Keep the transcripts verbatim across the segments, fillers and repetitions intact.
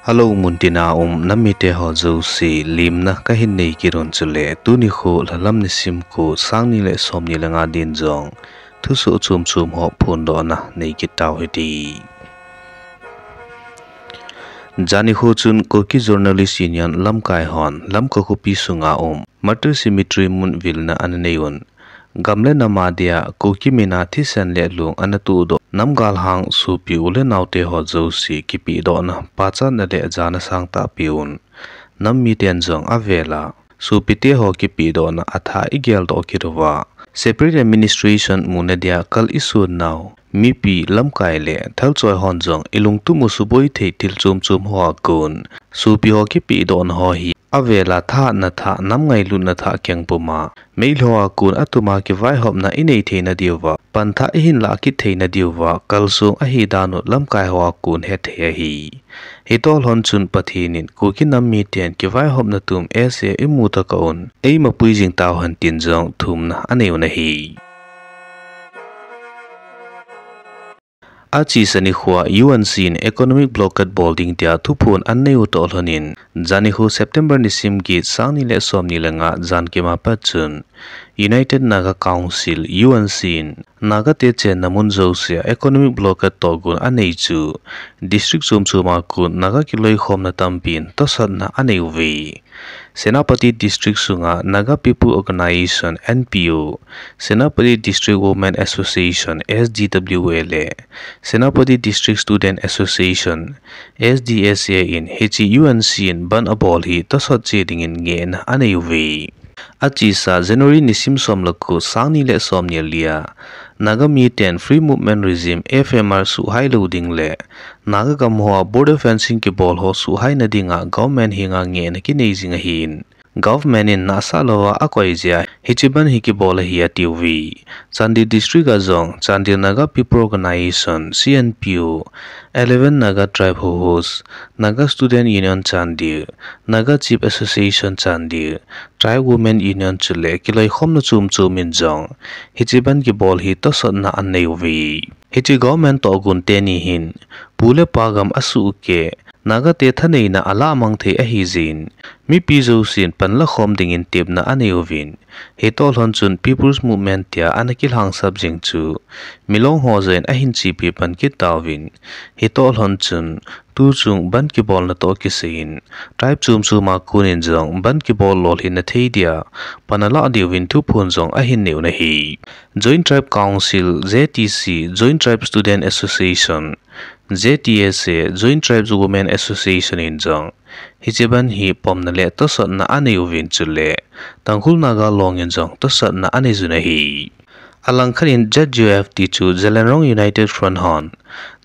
Hello, muntina um nam mite ho jouse, limna kahin nei kit un chule, tuni kho lhalam nisim kho, sang ni le som ni le nga din jong, thusoh chom chom ho phondohna nei kit tau hite. Jani kho chun Kuki Journalist Union lamkai hon, Lamka khopi sunga um Martyr Cemetery mun vilna ana nei un. Gam le nam a dia Kuki mina thisan le lung ana tohdoh, nam galhang sopi u le naote ho jouse kipehdohna, pachatna le jana sangtah peuvin, nam miten jong avel a sopite ho kipehdohna athah a igeldoh kit uva, separate administration muna dia kal isun nau mipi, lamkai le thalchoi hon jong ilungthim u suboi thei thil chom chom hoa kon sopi ho kipehdohna ho hi avel a thahatna thah, nam ngailutna thah keng puma, meilhou a kon atuma kivaihopna inei theina diuva, panthah ihin lah kit theina diuva kalsong ahi dan u lamkai hoa kon hethei ahi. Hitoh lhon chun Pathen in Kuki nam miten kivaihopna tum ese imu tah a kon eimapui jing tauhen tin jong thumna anei un ahi. Achesa nikhoa U N C in economic blockade bol ding tia thuphon anei u toh lhon in, jani kho September nisim get, sang ni le som ni le nga, jan kima pat chun United Naga Council, U N C in Naga te chenna mun jousea economic blockade tohgon anei chu district chom chom a kon Naga kiloikhomna tampin tosatna anei uve. Senapati District sunga Naga People Organization, N P O, Senapati District Women Association, S D W A le Senapati District Student Association, S D S A in hiche U N C in bandh abol hi tosot cheh dingin ngehna anei uve. Achesa January nisim som le ko, sang ni le som ni le li a, Naga miten Free Movement Regime, F M R, suhhai lou ding le Naga gam hoa border fencing kibol ho suhhaina dinga government henga ngehna kinei jing ahin, government in nahsah louva akoi jeh a hiche bandh hi kibol ahi atiuve. Chandel District a jong Chandel Naga People Organization, C N P O, Eleven Naga Tribe Hohos, Naga Student Union Chandel, Naga Chief Association Chandel, Tribe Women Union chule kiloikhomna chom chom in jong hiche bandh kibol hi tosotna anei uve. Hiche government tohgon teni hin pu le pa gam asuhkeh, Naga te thaneina alahmang thei ahi jeh in, mipi jousen panlakhom dingin tepna anei uvin, hitoh lhon chun People's Movement tia ana kilhangsap jing chu milong ho joh in ahin chepi pan kit tauvin, hitoh lhon chun tuchung bandh kibolna toh kisai in, tribe chom chom a kon in jong bandh kibol lolhinna thei dia pan alah diuvin thuphon jong ahin nei un ahi. Joint Tribe Council, J T C, Joint Tribe Student Association, J T S A, Joint Tribes Women Association in jong hiche bandh hi pomna le tosotna anei uvin chule Tangkhul Naga Long in jong tosotna anei jun ahi. Alangkhat in Z U F ti chu Zeliangrong United Front hon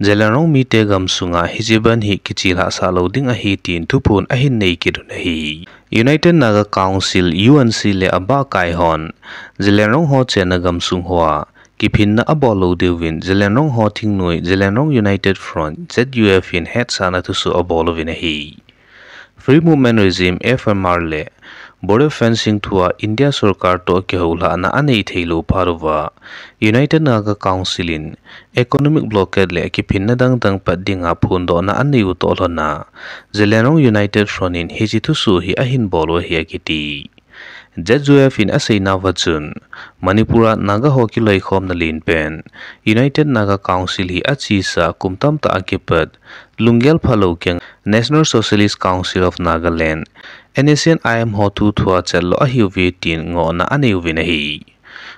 Zeliangrong mite gamsunga hiche bandh hi kichelhah sah lou ding ahi tin thuphon ahin nei kit un ahi. United Naga Council, U N C le abahkai hon Zeliangrong ho chenna gamsung hoa kiphinna abol lou diuvin Zeliangrong ho thingnoi Zeliangrong United Front, Z U F in hetsahna thusoh abol uvin ahi. Free Movement Regime, F M R le border fencing thua India sorkar toh kihoulhahna anei thei lou phat uva, United Naga Council in economic blockade le kiphinna dang dang pat dinga phondohna anei u toh lhon a, Zeliangrong United Front in hiche thusoh hi ahin bol u ahi akiti. Z U F in aseina uva chun, Manipur a Naga ho kiloikhomna lenpen United Naga Council hi achesa kum tamtah a kipat lunggel phalou keng National Socialist Council of Nagaland, N S C N I M ho thu thua chet lou ahiuve tin ngohna anei uvin ahi.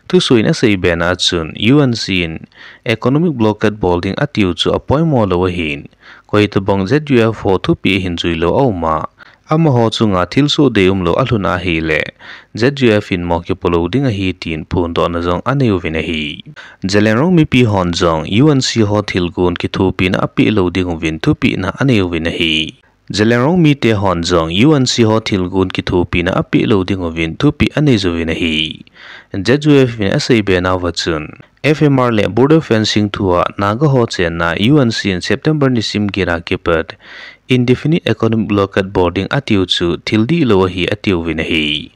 Thusoh in asei bena chun, U N C in economic blockade bol ding atiu chu apoimo lou ahin, koitabang Z U F ho thupeh ahin jui lou aum a, amaho chunga thilsoh deium lou alhun ahile, Z U F in mo kipo lou ding ahi tin phondohna jong anei uvin ahi. Zeliangrong mipi hon jong U N C ho thilgon kithopina apeh lou ding uvin thupehna anei uvin ahi. Zeliangrong mite hon jong U N C ho thilgon kithopina apeh lou ding uvin thupeh anei jouvin ahi. Z U F in asei bena uva chun, F M R le border fencing thua Naga ho chenna U N C in September nisim get a kipat indefinite economic blockade bol ding atiu chu thil dihlou ahi atiuvin ahi.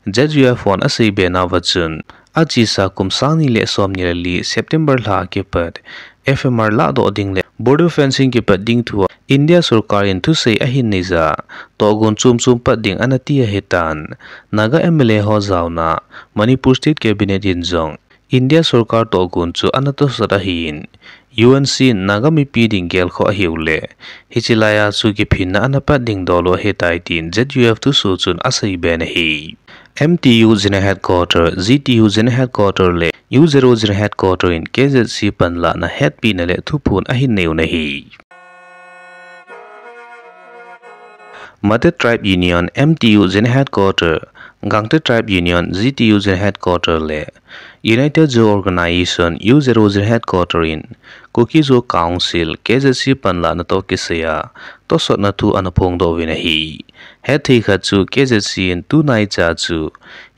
Z U F hon asei bena uva chun, achesa kum sang ni le som ni le li September lha kipat F M R lahdoh ding le border fencing kipat ding thua India sorkar in thusei ahin neija, tohgon chom chom pat ding ana ti ahitan. Naga M L A ho jaona Manipur State Cabinet in jong India sorkar tohgon chu ana tosot ahin, U N C Naga mipi ding gelkhoh ahiu le, hiche laiya chu kiphinna ana pat ding dol u ahitai tin Z U F thusoh chun asei ben ahi. M T U General Headquarter, G T U General Headquarter le U Zero General Headquarter in K Z C panlahna hetpina le thuphon ahin nei u ahi. Mate Tribe Union, M T U General Headquarter, Gangte Tribe Union, G T U General Headquarter le United Zo Organization, U Zero General Headquarter in Kuki Zo Council, K Z C panlahna toh kisaiya tosotna thu ana phongdoh uvin ahi. Hetthei khat chu K Z C in tunaicha chu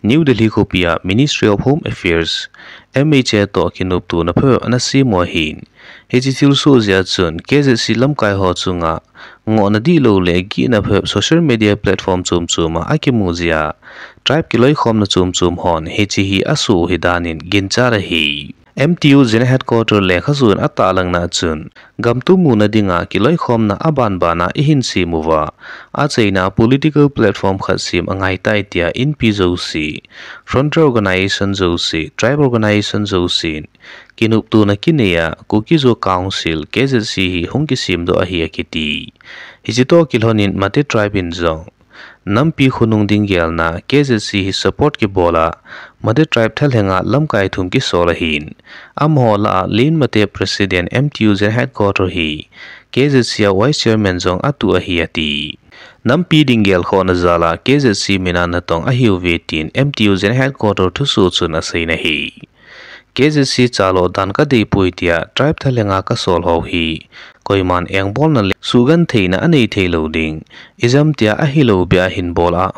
New Delhi khopia Ministry of Home Affairs, M H A toh kinoptona phabep ana sem u ahin, hiche thilsoh jeh a chun K Z C lamkai ho chunga ngohna dihlou le gihna phabep social media platform chom chom a akimu jeh a, tribe kiloikhomna chom chom hon hiche hi asoh u ahi danin ginchat ahi. M T U General Headquarter lekhasoh in atahlangna chun, gamtum muna dinga kiloikhomna abanbana ihin sem uva, achaina political platform khat sem angaitai tia Inpi jouse, frontier organization jouse, tribe organization jousen kinoptona kineiya Kuki Zo Council, K Z C hi hung kisemdoh ahi akiti. Hiche toh kilhonin Mate Tribe in jong nampi khonung ding gelna K Z C hi support kibola, Mate Tribe thalhenga lamkai thum kisol ahin, amaho lah a Lin Mate President M T U General Headquarter hi K Z C a Vice Chairman jong atu ahi ati. Nampi ding gelkhohna jal a K Z C mina natong ahiuve tin M T U General Headquarter thusoh chun asei in ahi. K Z C chalo dan kadeipoi tia tribe thalhenga kasol ho hi koiman engbolna le suhgentheina anei theilou ding, ijemtia ahilou beh a hinbol a,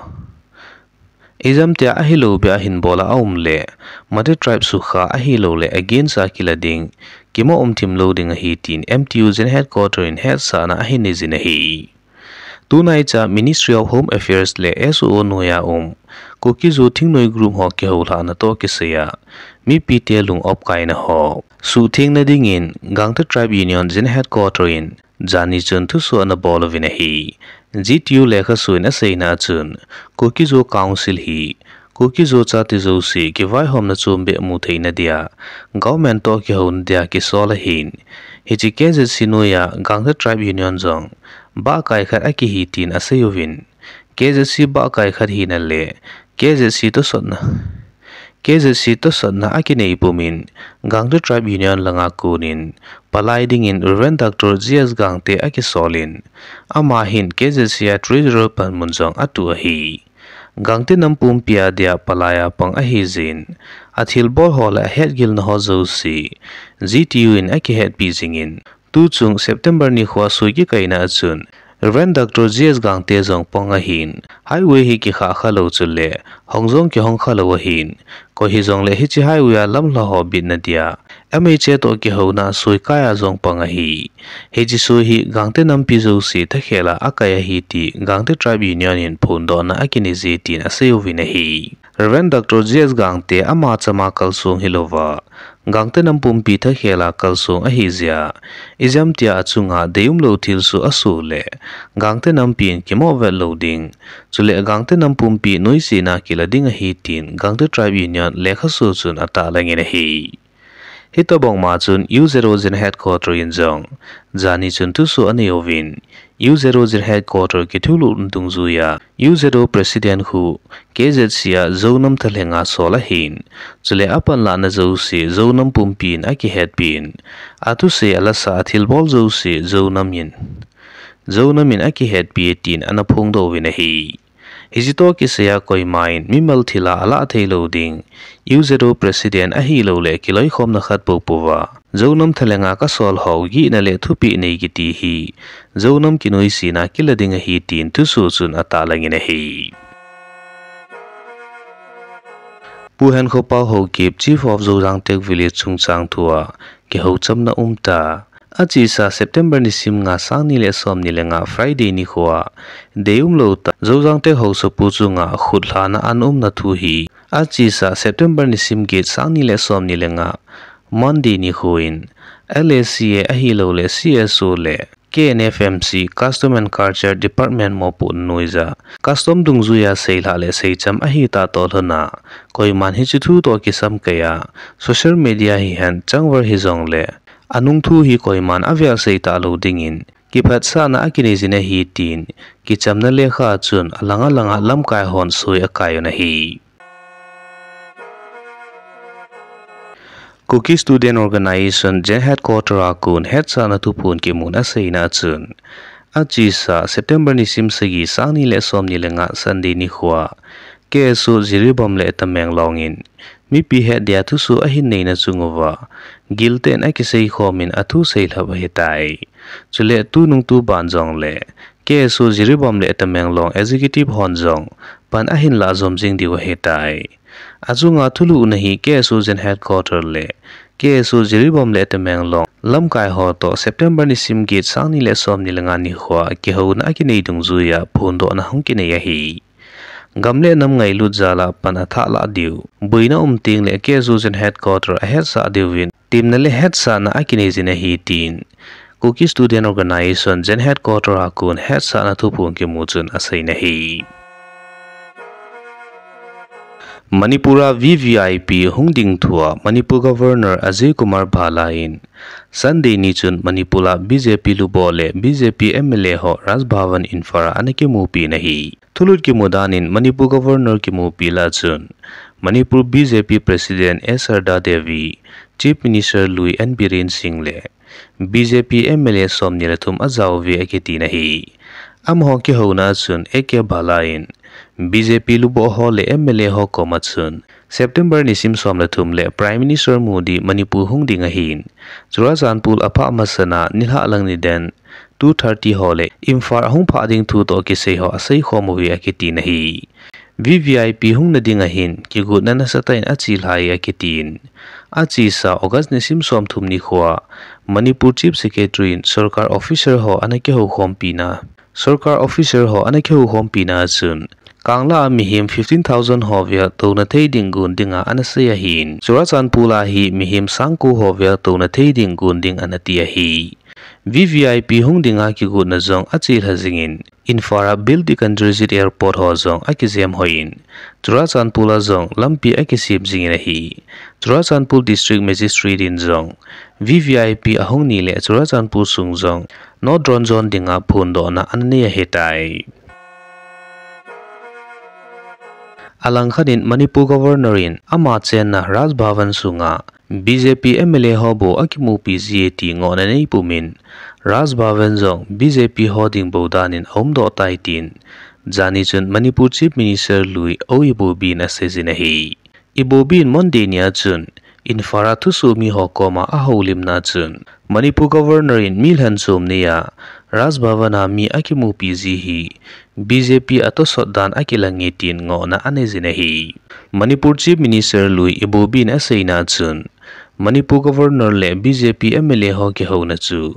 ijemtia ahilou beh a hinbol a aum le, Mate Tribe sukha ahilou le against a kila ding, kimo umthim lou ding ahi tin M T U General Headquarter in hetsahna ahin neijin ahi. Tunaicha Ministry of Home Affairs le S O O noiya um Kuki Zo thingnoi group ho kihoulhahna toh kisaiya mipite lung opkaina ho suhthengna dingin Gangte Tribe Union General Headquarter in jani chun thusoh ana bol uvin ahi. G T U lekhasoh in aseina a chun, Kuki Zo Council hi Kuki Zo chate jouse kivaihomna chombeh mutheina dia, government toh kihouna dia kisol ahin, hiche K Z C noiya Gangte Tribe Union jong bahkai khat akihi tin asei uvin, K Z C bahkai khat hina le K Z C tosotna, K Z C tosotna akinei pumin, Gangte Tribe Union langa konin palai dingin Reverend Doctor G S Gangte akisolin, ama hin K Z C a Treasurer panmun jong atu ahi. Gangte nam pumpia dia palai a pang ahijin, athilbol ho le ahetgilna ho jouse G T U in akihetpi jingin, tuchung September nikhoa sui kikaina a chun Reverend Doctor G S Gangte jong pang ahin, highway hi kikhah khalou chule hong jong kihong khalou ahin, koi hijongle hiche highway a lamlha ho bitna dia M H A toh kihouna a sui kai a jong pang ahi. Hiche sui hi Gangte nampi jouse thakhel a akai ahi ti Gangte Tribe Union in phondohna akinei je tin asei uvin ahi. Reverend Doctor G S Gangte ama chama kalsong hilouva, Gangte nam pumpi thakhel a kalsong ahijeh a, ijemtia achunga deiumlou thilsoh asoh le Gangte nampin kimohvet lou ding, chule Gangte nam pumpi noisena kila ding ahi tin Gangte Tribe Union lekhasoh chun atahlangin ahi. Hitobangma chun U Zero General Headquarter in jong jani chun thusoh anei uvin, U Zero General Headquarter kithulutna dungjuiya U Zero President khu K Z C a Zonam thalhenga sol ahin, chule apanlahna jouse Zonam pumpin akihetpin, athusei alasa athilbol jouse Zonam in, Zonam in akihetpi tin ana phongdoh uvin ahi. Hiche toh kisaiya koiman mimal thil a alah theilou ding, U Zero President ahiloule kiloikhomna khat poupouva Zonam thalhenga kasol ho gihna le thupeh nei kiti hi Zonam kinoisena kila ding ahi tin thusoh chun atahlangin ahi. Pu Henkhopa Haokip, Chief of Zojang Tek Village chungchang thua kihouchamna umta. Achesa September nisim nga, sang ni le som ni le nga, Friday nikhoa deiumlou tah Zojang Tek haosapu chunga khutlhana ana umna thu hi Achesa September nisim get, sang ni le som ni le nga, Monday nikho in L A C A ahilouleh C S O le K N F M C, Custom and Culture Department mopohna noiya, custom dungjuiya seilhah le seicham ahitah toh lhona, koiman hiche thu toh kisam keiya social media hihen changvar hijongle, anung thu hi koiman avel sei talou dingin kiphatsahna akinei jin ahi tin kichamna lekha chun alang alanga lamkai hon soi akai un ahi. Kuki Student Organisation General Headquarter a kon hetsahna thuphon kimun aseina chun, achesa September nisim sagi, sang ni le som ni le nga, Sunday nikhoa K S O Jiribam le Tamenglong in mipi het dia thusoh ahin neina chung uva, giltah in akisei khomin athu seilhap ahitai. Chule tunung tuban jongle K S O Jiribam le Tamenglong Executive hon jong pan ahin lah jom jing diu ahitai. Achunga thulhuhna hi K S O General Headquarter le K S O Jiribam le Tamenglong lamkai ho toh September nisim get, sang ni le som ni le nga nikhoa kihouna akinei dungjuiya phondohna hung kinei ahi. Gam le nam ngailut jal'a pan athah lah diu, boina um tengle K S O General Headquarter ahetsah diuvin temna le hetsahna akinei jin ahi tin Kuki Student Organisation General Headquarter a kon hetsahna thuphon kimu chun aseina ahi. Manipur a V V I P hung ding thua Manipur Governor Ajay Kumar Bhalla in Sunday ni chun Manipur a B J P luboh le B J P M L A ho Raj Bhavan Imphal a ana kimupina ahi. Thulut kimu danin Manipur Governor kimupi lah chun Manipur B J P President S Sharda Devi, Chief Minister lui N Biren Singh le B J P M L A som ni le thum ajao uve akitina ahi. Amaho kihouna chun A K Bhalla in B J P luboh ho le M L A ho koma chun September nisim som le thum le Prime Minister Modi Manipur hung ding ahin, Churachandpur aphah masana nilhah lang niden two thirty ho le Imphal ahung phah ding thu toh kisei ho asei khom uve akitina ahi. V V I P hungna ding ahin kigotna nasatah in achelhai akitin, achesa August nisim som thum nikhoa Manipur Chief Secretary in sorkar officer ho ana kihoukhompi na, sorkar officer ho ana kihoukhompi na chun Kangla a mihem fifteen thousand ho vel touna thei ding gon dinga ana sei ahin, Churachandpur a hi mihem sang ko ho vel touna thei ding gon ding ana ti ahi. V V I P hung dinga kigotna jong achelha jingin, Imphal a Birla Tikendrajit Airport ho jong akijem hoiyin, Churachandpur a jong lampi akisem jingin ahi. Churachandpur District Magistrate in jong V V I P ahung ni le Churachandpur sung jong no drone zone dinga phondohna ana nei ahitai. Alangkhat in Manipur Governor in ama chenna Raj Bhavan sunga B J P M L A ho bou akimupi ji e ti ngohna nei pumin, Raj Bhavan jong B J P ho ding bou danin aumdoh tai tin, jani chun Manipur Chief Minister lui O Ibobi in asei jin ahi. Ibobi in Monday nia chun Imphal a thusoh mi ho koma ahoulimna chun, Manipur Governor in mi lhan chom neiya Raj Bhavan a mi akimupi ji hi B J P atosot dan akilang e tin ngohna anei jin ahi. Manipur Chief Minister lui Ibobi in aseina chun, Manipur Governor le B J P M L A ho kihouna chu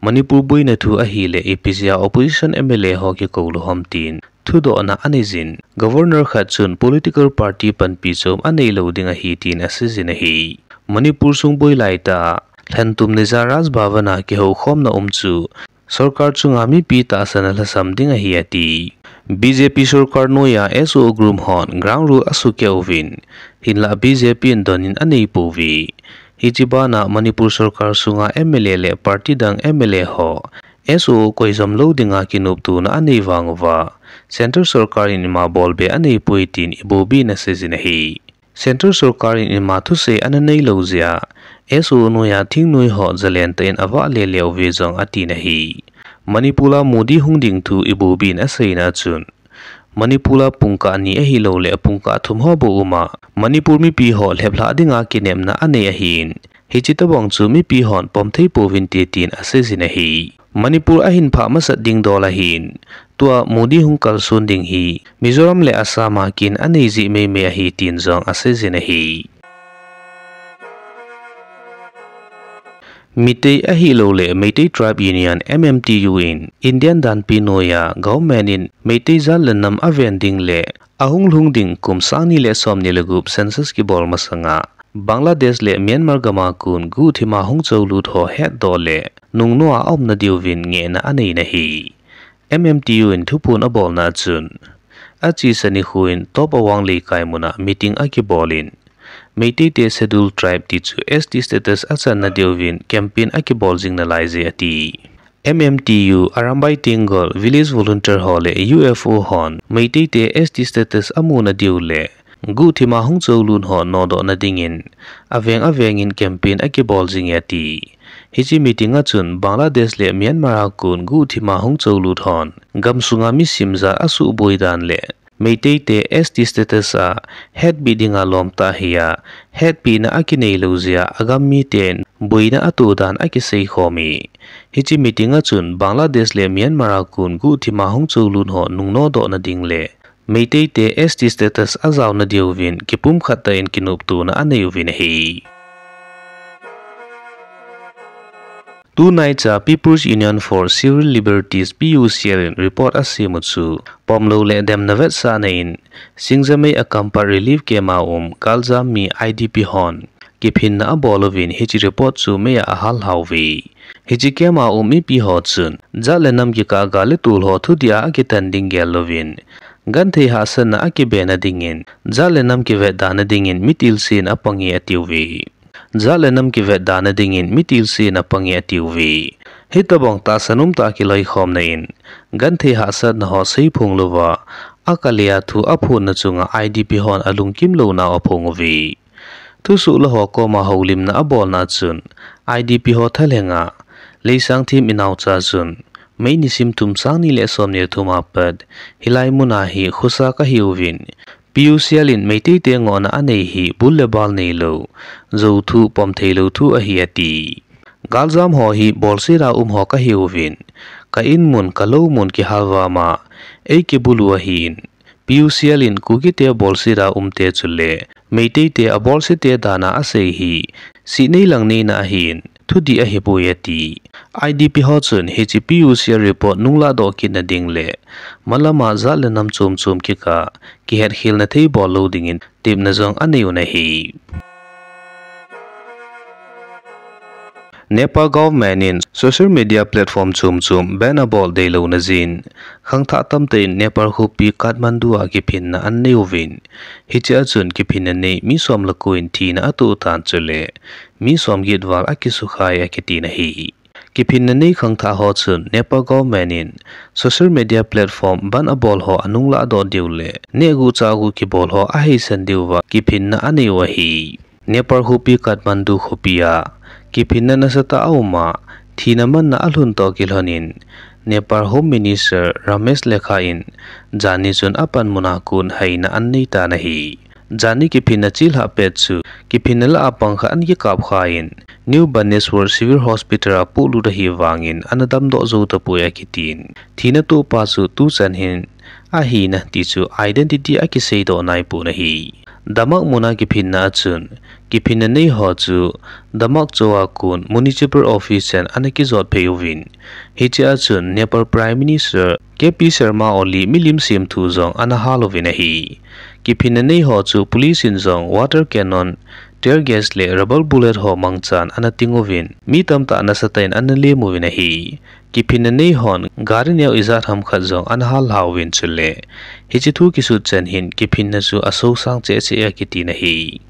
Manipur boina thu ahile ipi jeh a opposition M L A ho kikou lou ham tin thudohna anei jin, Governor khat chun political party panpi chom anei lou ding ahi tin asei jin ahi. Manipur sung boi laitah a lhantum neija Raj Bhavan a kihoukhomna um chu sorkar chunga mipi tahsan a lhasam ding ahi ati. B J P sorkar noiya S O O group hon ground rule asukeh uvin, hinlah B J P in donin anei pouve. Hiche bana Manipur sorkar sunga M L A le party dang M L A ho S O O koijom lou dinga kinoptona anei vang uva, Central sorkar in ima bolbe anei poi tin Ibobi in asei jin ahi. Central sorkar in ima thusei ana nei lou jeh a S O O noiya thingnoi ho jalen tah in avah lele uve jong atin ahi. Manipur a Modi hung ding thu Ibobi in aseina chun, Manipur a pungkah ni ahilouleh pungkah thum ho bou uma Manipur mipi ho lheplhah dinga kinepna anei ahin, hiche tobang chu mipi hon pom thei pouvinte tin asei jin ahi. Manipur ahin phah masat ding dol ahin, tua Modi hung kalson ding hi Mizoram le Assam a kin anei jeh meimei ahi tin jong asei jin ahi. Meitei ahilouleh Meitei Tribe Union, M M T U in Indian danpi noiya government in Meitei jat le nam aven ding le ahung lhung ding kum sang ni le som ni le gup census kibol masanga Bangladesh le Myanmar gama kon guhthima hung cholut ho hetdoh le nungnoa aumna diuvin ngehna aneina ahi. M M T U in thuphon abolna achun, achesa nikho in Top Awang Leikai muna meeting akibol in, Meitei te Scheduled Tribe tichu S T status achanna diuvin campaign akibol jing nalai e ati. M M T U, Arambai Tenggol, Village Volunteer ho le U F O hon Meitei te S T status amuna diu le guhthima hung cholut ho nodohna dingin aveng avengin campaign akibol jing e ati. Hiche meeting achun Bangladesh le Myanmar a kon guhthima hung cholut hon gamsunga mi simjat asuhboi dan le Meitei te S T status a hetpi dinga lomtah hia hetpina akinei lou jeh a agam miten boina ato dan akisei khom e. Hiche meeting achun Bangladesh le Myanmar a kon guhthima hung cholut ho nungnodohna ding le Meitei te S T status ajaona diuvin kipumkhat tah in kinoptona anei uvin ahi. Tunaicha People's Union for Civil Liberties, P U C L in report asem u chu pomlou le demna vetsahna in Singjamei a Kampat relief camp a um galjam mi I D P hon kiphinna abol uvin hiche report chu meia ahal lhau ve. Hiche camp a um mipi ho chun jat le nam kikah gal le tol ho thudih a akitan ding gel louvin, genthei hahsatna akibena dingin, jat le nam kivetdana dingin mi tilsen apang e atiuve. Jat le nam kivetdana dingin mi tilsen apang e atiuve. Hitobang tahsan umtah a kiloikhomna in, genthei hahsatna ho seiphong louva, akale a thu aphonna chunga I D P hon alungkim louna aphong uve. Thusoh la ho koma houlimna abolna chun, I D P ho thalhenga, Leisangthem inaocha chun, May nisim thum, sang ni le som ni le thum a pat, hilai muna hi khosa kahiuvin, P U C L in Meitei te ngohna anei hi bul le bal neilou, jou thu pom theilou thu ahi ati. Galjam ho hi bolset a um ho kahiuvin, ka in mun, ka lou mun kihal vama, eikibulu ahin, P U C L in Kuki te bolset a umte chule Meitei te abolsete dan a asei hi, sihnei langneina ahin, thudih ahipoi ati. I D P ho chun hiche P U C L report nunglah doh kitna ding le, malama jat le nam chom chom kikah, kihetkhelna thei bol lou dingin tepna jong anei u ahi. Nepal government in social media platform chom chom ban abol deilouna jeh in, khangthah tamtah in Nepal khopi Kathmandu a kiphinna anei uvin, hiche a chun kiphinna nei mi som le ko in thina atoh tan chule, mi som get val akisukhai akitin ahi. Kiphinna nei khangthah ho chun Nepal government in social media platform ban abol ho anunglah doh diu le, nehguh chahguh kibol ho aheisan diuva kiphinna anei u ahi. Nepal khopi Kathmandu khopi a kiphinna nasatah a um a, thina manna alhun toh kilhon in, Nepal Home Minister Ramesh Lekha in janhi chun apanmun a kon haina anei tan ahi. Janhi kiphinna chelhah pet chu, kiphinna lah a pang khat ana kikap khan, New Bhubaneswar Civil Hospital a polut ahi vangin ana damdoh jou tapoi akitin, thina tohpa chu tuchan hin ahina ti chu identity akiseidoh naipon ahi. Damak muna kiphinna a chun, kiphinna nei ho chu Damak Chowk a kon Municipal Office chan ana kijot phei uvin, hiche a chun Nepal Prime Minister K P Sharma Oli milim semthu jong ana hal uvin ahi. Kiphinna nei ho chu police in jong water cannon, tear gas le rubber bullet ho mangchan ana ting uvin, mi tamtah nasatah in ana lem uvin ahi. Kiphinna nei hon gari neo ijat ham khat jong ana hal lhauvin chule, hiche thu kisut chan hin kiphinna chu asosang cheh cheh e akitin ahi.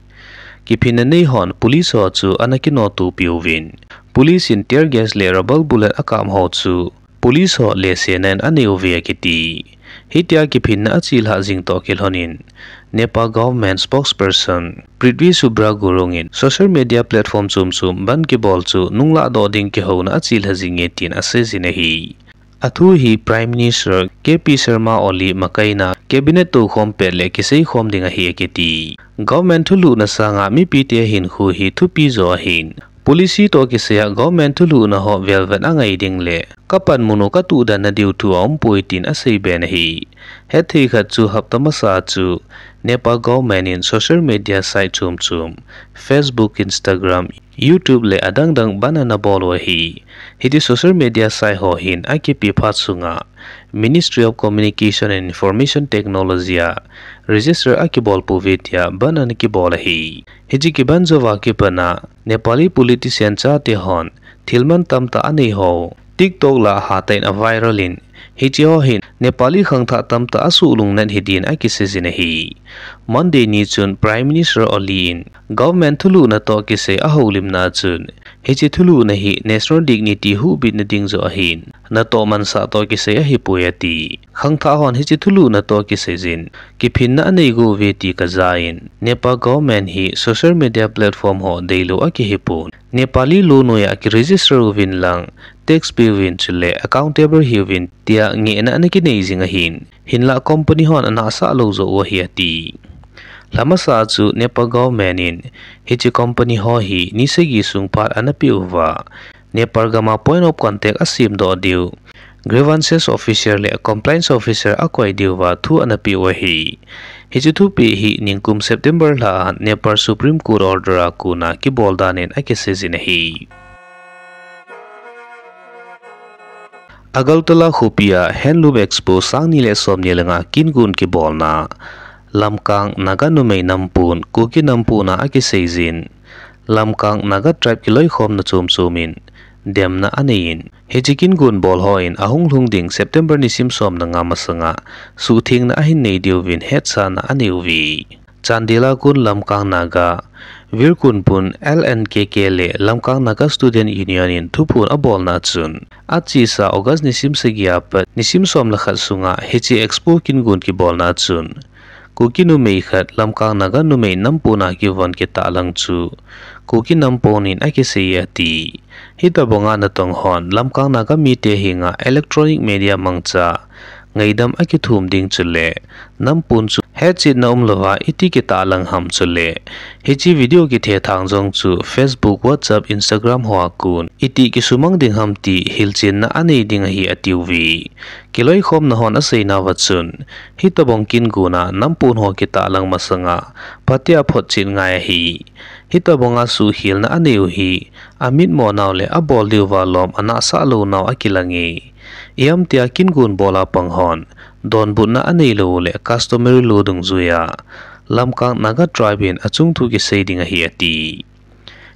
Kiphinna nei hon police ho chu ana kinotopi uvin, police in tear gas le rubber bullet akap ho chu police ho lesena in anei uve akiti. Hitia kiphinna achelhah jing toh kilhon in, Nepal government spokesperson Prithvi Subra Gurung in social media platform chom chom ban kibol chu nunglah doh ding kihouna achelha jing e tin aseijin ahi. Athu hi Prime Minister K P Sharma Oli makaina cabinet toukhom pet le kiseikhom ding ahi akiti. Government thulhuhna sanga mipite hinkho hi thupi jo ahin, Policy toh kisaiya government thulhuhna ho velvet angai ding le kapanmun u katuh dan nadiu thu aumpoi tin aseiben ahi. Hetthei khat chu hapta masa chu Nepal government in social media site chom chom, Facebook, Instagram, YouTube le adang dang ban anabol u ahi. Hiti social media site ho hin akipe phat sunga Ministry of Communication and Information Technology a register akibol pouve tia ban anakibol ahi. Hiche kiban jouva kipana Nepali politician chate hon thil man tamtah anei ho TikTok lah a hatah in aviral in, hiche ho hin Nepali khangthah tamtah asuh lungnat hidin akiseijin ahi. Monday ni chun Prime Minister Oli in government thulhuhna toh kisai ahoulimna a chun, hiche thulhuhna hi national dignity huhbitna ding joh ahin, natoh mansah toh kisai ahipoi ati. Khangthah hon hiche thulhuhna toh kiseijin kiphinna anei gouve ti kaja in, Nepal government hi social media platform ho deilou akihipon, Nepali lo noiya kiregister uvin lang, tax pay uvin chule accountable hiuvin tia ngehna anakinei jing ahin, hinlah company hon anahsah lou joh u ahi ati. Lhamasa chu Nepal government in hiche company ho hi ni sagi sung phat anapeh uva, Nepal gam a point of contact asemdoh diu, grievances officer le complaints officer akoi diuva thu anapeh u ahi. Hiche thupeh hi nikum September lha a Nepal Supreme Court order a kona kibol dan in akiseijin ahi. Agartala khopi a Handloom Expo sangni le somni le nga kingon kibolna, Lamkang Naga numei nampon, Kuki nampon a akiseijin, Lamkang Naga tribe kiloikhomna chom chom in demna anei in, hiche kingon bol ho in ahunglhung ding September nisim som le nga masanga suhthengna ahin nei diuvin hetsahna anei uve. Chandel a kon Lamkang Naga, Virkunpun L N K K le Lamkang Naga Student Union in thuphon abolna chun, achesa August nisim sagi a pat nisim som le khat sunga hiche expo kingon kibolna chun, Kuki numei khat Lamkang Naga numei nampon a kivon kitahlang chu Kuki nampon in akisei e ati. Hitobanga natong hon Lamkang Naga mite henga electronic media mangcha ngaidam akithum ding chule nampon chu hetchetna umlouva iti kitahlang ham chule hiche video kithethang jong chu Facebook, WhatsApp, Instagram hoa kon iti kisumang ding ham ti hilchenna anei ding ahi atiuve. Kiloikhomna hon aseinauva chun, hitobang kingon a nampon ho kitahlang masanga phatea photchet ngai ahi. Hitobanga suhkhelna anei u hi amitmo nau le abol diuva lom anahsah lou nau akilang e. Ijemtia kingon bol a pang hon donbutna aneilou u le customary law dungjuiya Lamkang Naga tribe in achung thu kisei ding ahi ati.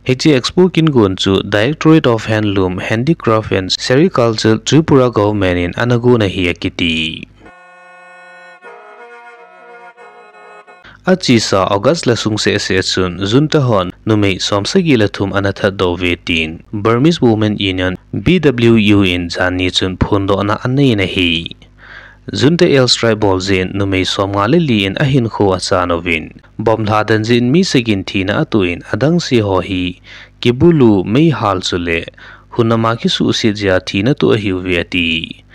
Hiche expo kingon chu Directorate of Handloom, Handicraft and Sericulture, Tripura Government in anagon ahi akiti. Achesa August lha sung seh seh chun junta hon numei somsagi le thum anathatdoh uve tin Burmese Women Union, B W U in janhi chun phondohna anei in ahi. Junta airstrike bol jeh in numei somnga le li in ahinkho achan uvin, bomb lhadan jeh in mi sagi in thina atoh in adangse ho hi kibulu, meihal chule hunam a kisuhset jeh a thina toh ahiuve ati.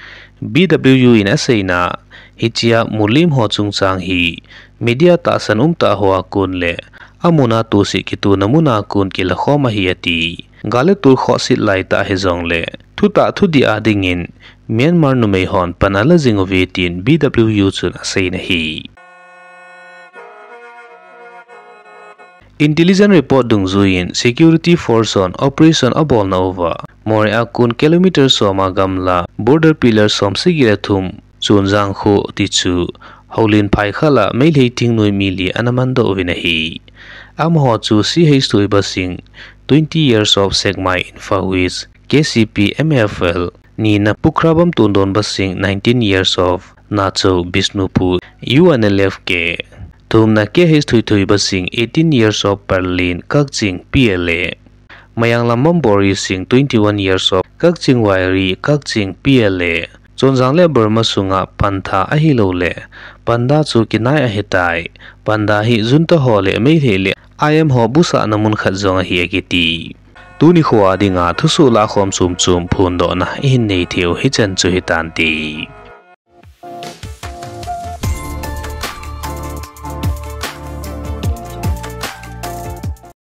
B W U in aseina, hichea mulim ho chungchang hi media tahsan umtah hoa kon le amun a tohse kitona mun a kon kilakhom ahi ati. Gal le tol khohset laitah hijongle thutah thudih a dingin Myanmar numei hon pan ala jing uve tin B W U chun aseiyin ahi. Intelligence report dungjuiyin security force hon operation abolna uva Moreh a kon kilometer som a gamla border pillar somsagi le thum Chonjang kho tichu Houlen phai khal a Meitei thingnoi mi li ana mandoh uvin ahi. Amaho chu C H Thoiba Singh, twenty years of Sekmai Imphal West, K C P M F L, nina Pukhrabam Tondonba Singh, nineteen years of Nachou Bishnupur U N L F K, thumna K H Thoithoiba Singh, eighteen years of Parlin Kakching P L A, Mayanglam Mambori Singh, twenty-one years of Kakching Wairi Kakching P L A, Chonjang le Burma sunga Pantha ahilouleh Panda chu kinai ahitai. Panda hi junta ho le Meitei le I M ho busahna mun khat jong ahi akiti. Tuni khoa dinga thusoh lahkhom chomchom phondohna ihin nei theiu hichan chu hitante.